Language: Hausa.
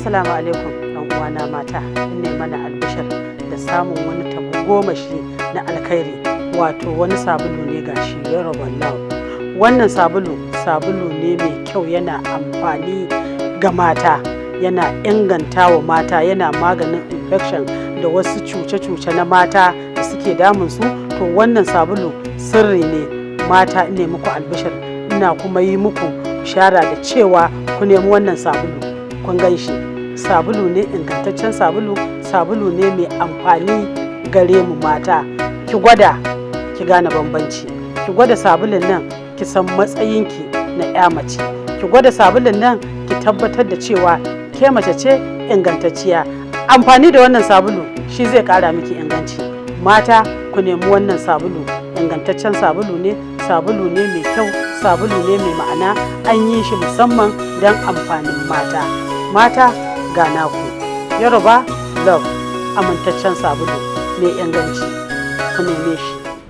Assalamu alaikum, ɗan uwana mata. Ina mana albishir da samun wani tagomashi na alkhairi, wato wani sabulu ne, gashi, Yoruba Love. Wannan sabulu, sabulu ne mai kyau, yana amfani ga mata, yana inganta wa mata, yana maganin infection da wasu cuce-cuce na mata da suke damun su. To, wannan sabulu sirri ne. Mata, ina muku albishir, ina kuma yi muku shara da cewa ku nemi wannan sabulu. Kun gan shi, sabulu ne, ingantaccen sabulu, sabulu ne mai amfani gare mu mata. Ki gwada, ki gane bambanci. Ki gwada sabulun nan, ki san matsayinki na 'ya mace. Ki gwada sabulun nan, ki tabbatar da cewa ke mace ce ingantacciya. Amfani da wannan sabulu shi zai kara miki inganci. Mata, ku nemi wannan sabulu, ingantaccen sabulu ne, sabulu ne mai kyau, sabulu ne mai ma'ana. An yi shi musamman don amfanin mata. Mata, ga naku Yoruba Love, amintaccen sabulu mai inganci, ku neme shi.